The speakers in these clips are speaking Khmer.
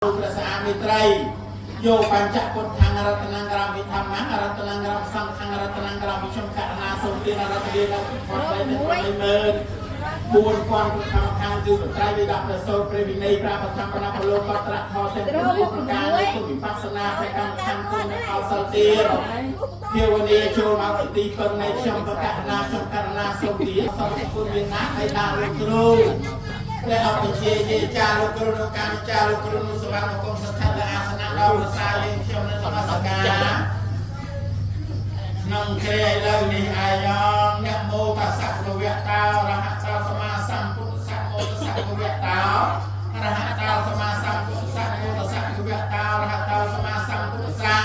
ព្រះសាមេត្រីយោបញ្ចពុទ្ធាងរតនងរាមិធម្មងរតនងរាមសង្ឃងរតនងរាមិខ្ញុំករណាសូមទានរតនាដល់ផុតទៅ14000ពុទ្ធធម្មខាងគឺបត្រៃវិដកប្រសូតព្រះវិន័យប្រាបធម្មណាបលោកត្រៈខទាំងពុទ្ធការនៃគុណវិបស្សនាព្រះកម្មខាងគុណអោសលទានភាវនាចូលមកទីពឹងនៃខ្ញុំប្រកាសណាខ្ញុំករណាសូមទានសូមគុណមានណាឲ្យដល់លោកគ្រូព្រះអភិជាយាចាលោកគ្រូនុកម្មចាលោកគ្រូនុសវណ្ណគុំសដ្ឋាអាសនៈដល់ប្រសាយើងខ្ញុំនៅសមាសការក្នុងគ្រាឥឡូវនេះអាយ៉ងនមោតស្សៈភវៈតោរហតោសម្មាសម្ពុទ្ធស្សៈមោតស្សៈភវៈតោរហតោសម្មាសម្ពុទ្ធស្សៈមោតស្សៈភវៈតោរហតោសម្មាសម្ពុទ្ធស្សៈ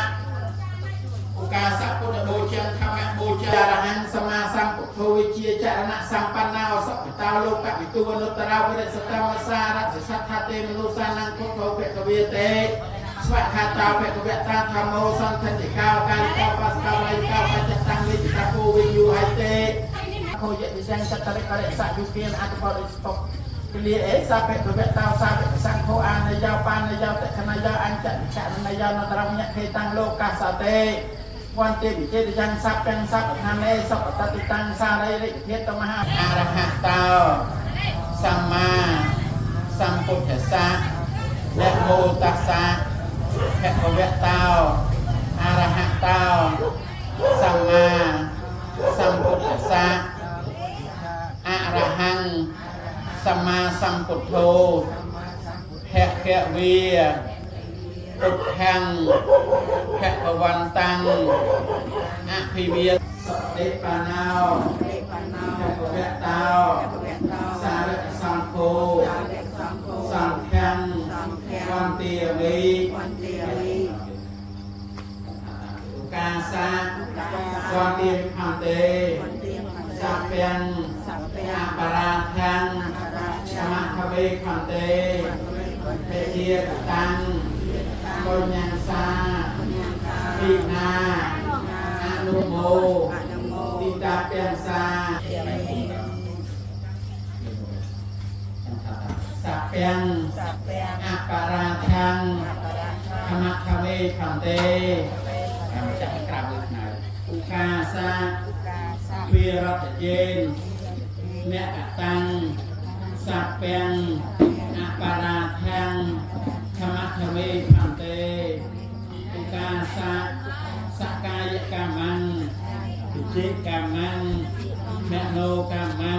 ឧកាសៈពុទ្ធបូជាធម្មបូជារហង្គសម្មាសម្ពុទ្ធោវិជាចរណៈសម្បណ្ណោសុខតោលោកវិទូវនុត្តរោវិរិសតមសារៈសត្ថាទេមនុសានំពុទ្ធោភគវេទេស្វខាតោភគវតាធម្មោសន្ធិកោកាលិកោបស្កោលៃកោបច្ចតាំងនិតិតាពូវិយុហៃទេខោយៈវិសੰសតរិករិសយុគានអត្តបរិស្តុកលាអេសាភគវតាសាភសង្ឃោអានយោបានយោតខណយោអញ្ចវិឆនយោនត្រមញខេតាំងលោកសតេវន្តិវិចេតយ៉ាងសព្យ៉ាងសព្វឋានេសពតតិតាំងសារីរិធាតមហាអរហតោសម្មាសម្ពុទ្ធស្សៈនមោតស្សៈភគវតោអរហតោសម្មាសម្ពុទ្ធស្សៈអរហង្គសម្មាសម្ពុទ្ធោភគវីពុទ្ធាំភគវន្តាំងអភិវាសតិបាណោភគវតោសារៈសង្ឃោសង្ឃាំវន្ទាមីកាសាវន្ទាខន្ទេសព្យ៉ាងអបរាធាំសមខវេខន្ទេភជាកតាំងកញ្ញាសាពិណាអនុមោទិតាពាំងសាសព្យ៉ាងអបរាធាំធម្មខវេខន្ទេកម្មចាក់ក្រាបលើខ្នើឧកាសាវិរតយេនអ្នកកតាំងសព្យ៉ាងអបរាធាំធម្មខវេខន្ទេឧកាសាសកាយកម្មੰវិជិកម្មੰមโนកម្មੰ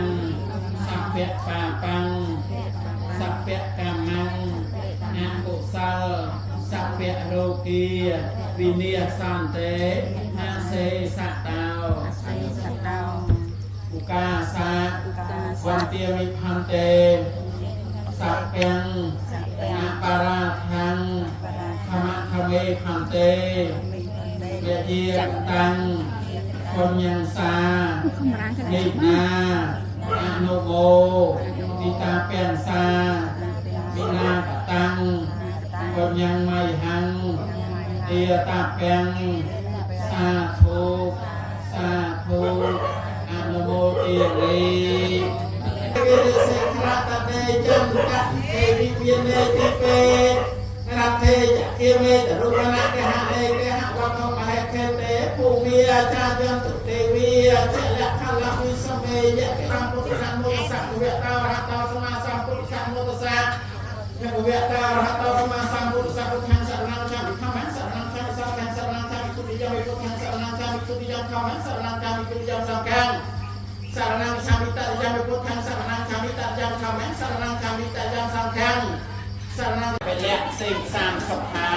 សព្វបាបង្សព្វកម្មੰអកុសលសព្វរោគាវិនិយសន្តិអសេសតោឧកាសាវន្ទាមិផន្ទេសព្យ៉ាងអបរាធាំធម្មខវេផន្ទេយជាតាំងកញ្ញាសានិណាអនុមោទិតាពាំងសាវិណាកតាំងកញ្ញាមៃហੰទាតាពាំងសាធុសាធុអនុមោទិរីវិរិសិក្រតេចន្ទទេវិមាននេតិពេរថេចគិមេតរុបណៈកហេកហវត្ថមហេខេតេភូមិអាចារ្យន្តទេវីអចលខលវិសមេយៈកម្មពុទ្ធសមោសៈវៈតោរហតោសម្មាសម្ពុទ្ធសមោតស្សៈភគវៈតោរហតោសម្មាសម្ពុទ្ធស្សៈពុទ្ធាំសរណងឆាមិធម្មសរណងឆាមិសង្ឃសរណងឆាមិទុតិយវិពុទ្ធាំសរណងឆាមិទុតិយធម្មសរណងឆាមិទុតិយសង្ឃសរណងឆាមិតយវិពុទ្ធាំសរណងឆាមិតយធម្មសរណងឆាមិតយសង្ឃសរណងពលៈសេមសានសុខា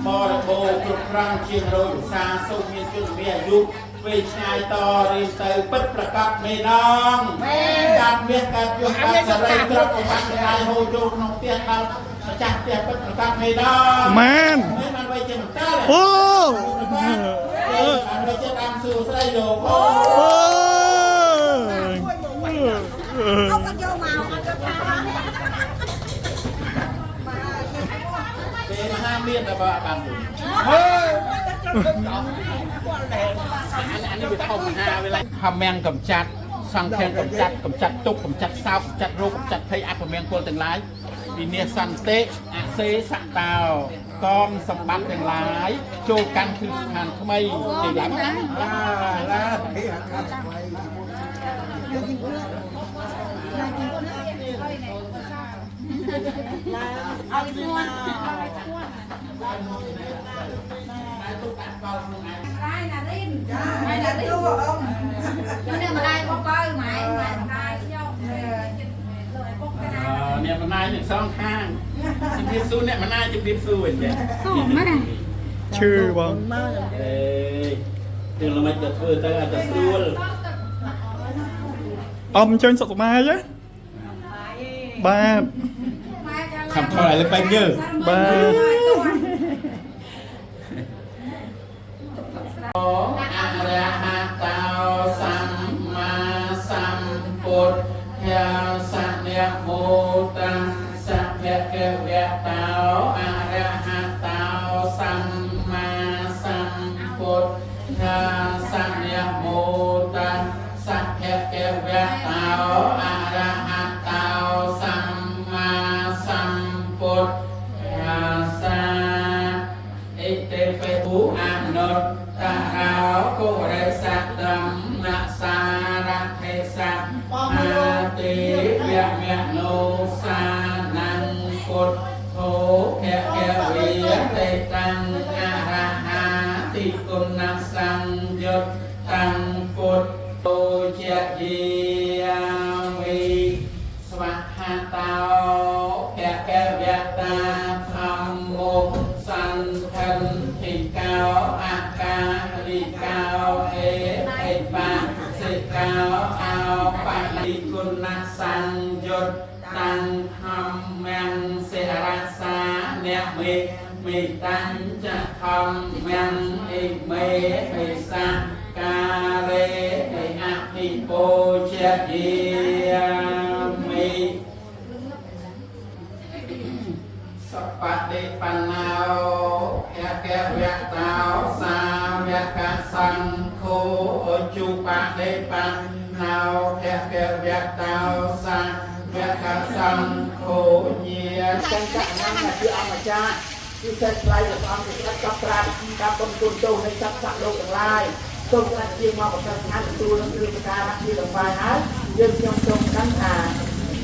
បរិបូរគ្រប់ត្រង់ជាងរយឧស្សាហ៍សូមមានជនមានអាយុវែងឆ្ងាយតរៀងទៅពិតប្រកបមេដងកាត់មាសកាត់យសកាត់សរីទ្រព្យប្របាត់ដៃហូរចូលក្នុងផ្ទះដល់ម្ចាស់ផ្ទះពិតប្រកបមេដង ម៉ាន មែនបានវៃជាមិនតើ អូ បានវៃជាតាមសួស្ដីលោកអូ អូ អត់យកមកអត់យកថា ពេលហាមានតែបើបានលុយអានេះវាធំហាវាឡើងហមៀងកំចាត់សង្ឃាំងកំចាត់កំចាត់ទុកកំចាត់សោកកំចាត់រោគកំចាត់ភ័យអពមង្គលទាំងឡាយ វិនាសន្តិអសេសតោកងសម្បត្តិទាំងឡាយចូលកាន់គ្រឹះស្ថានថ្មីគេឡើងណា ឡា រៃណារិនរៃណារិននេះម្ដាយបងបើម៉ែម៉ែម្ដាយខ្ញុំលោកឪពុកណា អ្នកម្ដាយទាំងសងខាងជំរាបសួរអ្នកម្ដាយជំរាបសួរវិញចា ឈឺបង អេរឿងល្មិចទៅធ្វើទៅឲ្យតែស្រួល អមអញ្ជើញសុខសប្បាយណាបាទ ខំថយឲ្យលើបែកយើ បាទ អរហតោសម្មាសម្ពុទ្ធធាសនមោតាសភគវៈតោអរហតោសម្មាសម្ពុទ្ធធាសនមោតាសភគវៈតោអរហតោសម្មាសម្ពុទ្ធធាសា អិតិបិឧអនុត្តតរោគុរិសតំនសារថេសៈអាតិវមនោសានំពុទ្ធោភគវិតិតាំងអរហាតិគុណសង្យុត្តតាំងពុទ្ធោជាយាវិស្វហតោភគវតាធម្មោសន្ធិធិកោអការិកោអេអេបាសិកោអោបលិគុណសង្យុត្តតាំងធម្មំសិរសាអ្នកមេមេតាំងចធម្មំអិមេបេសាការេអិអភិពោជាយាមិ សបតិបណ្ណោភគវៈតោសាវកសង្ឃោអជុបតិបណ្ណោភគវៈតោសាវកសង្ឃោញា ចង្កណាំជាអម្ចាស់គឺសេចថ្លៃរបស់អង្គគឺស្ដាប់កប់ត្រាការបុណ្យគុណទោសនៃសត្វសត្វលោកទាំងឡាយសូមស្ដាប់ជាមកប្រសិទ្ធឋានទទួលនឹងគ្រឿងសក្ការៈជាដង្វាយហើយយើងខ្ញុំសូមដឹងថា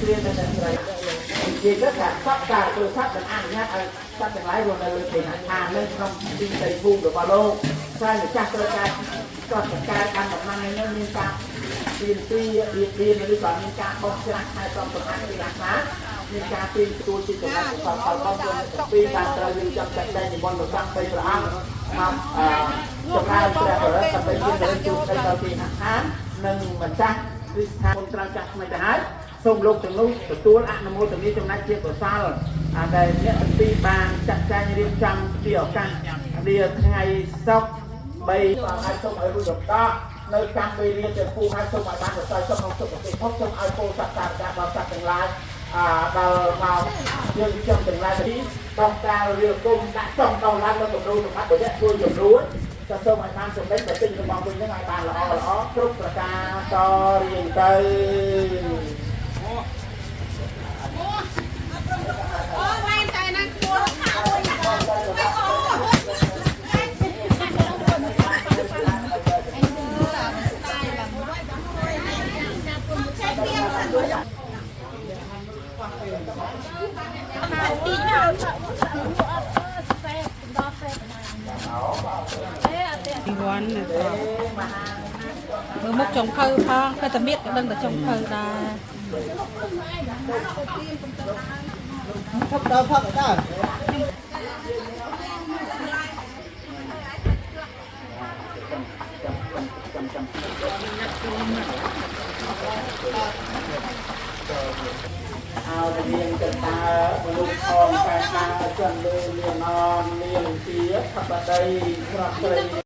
គ្រានៅតែស្រីនិយាយទៅថាសត្វការទូរស័ព្ទមិនអនុញ្ញាតឲ្យសត្វទាំងឡាយរស់នៅលើគេហដ្ឋាននៅក្នុងទីដីភូមិរបស់លោកតែម្ចាស់ត្រូវការកោះសង្កែបានតំណាងនេះមានការទៀមទីបៀតបៀនឬក៏មានការបោះច្រាស់ខែសំសម្អាតទីណាខ្លះមានការទីទទួលជាចំណែកកុសលផលបុណ្យពីបានត្រូវរៀបចំចាត់ចែងនិមន្តប្រសង់បីព្រះអង្គមកអឺចម្រើនព្រះបរិស័ទដើម្បីជារឿងជួបស្ដីដល់ទីហដ្ឋាននិងម្ចាស់គឺស្ថានត្រូវចាស់ថ្មីទៅហើយសូមលោកទាំងនោះទទួលអនុមោទនាចំណែកជាកុសលដែលអ្នកទាំងពីរបានចាត់ចែងរៀបចំជាឱកាសនាថ្ងៃសុក្រ3បាទហើយសូមឲ្យរួចរំដោះនៅកម្មវេលាទាំងពូហើយសូមឲ្យបានប្រសើរសុខក្នុងសុខភាពភពសូមឲ្យពោសត្វតាកាបសត្វទាំងឡាយអាដល់មកយើងខ្ញុំទាំងឡាយទីដោះការរៀលគុំដាក់ចង់ដល់ឡើងនៅគំរូសម្បត្តិបុរៈជួយជំនួយក៏សូមឲ្យបានសម្រេចប្រតិរបស់វិញនឹងឲ្យបានល្អល្អគ្រប់ប្រការតរៀងទៅ អូវ៉ែនតែណាគួរខោ ពីវ័នមើលមុខចុងភៅផងក៏តែមៀតក៏ដឹងតែចុងភៅដែរ ផឹកដល់ផឹកដល់អោរៀងកតាមនុស្សផងកាតាចន្ទលើលៀនអនលៀនជាខបដីស្រស់ស្រី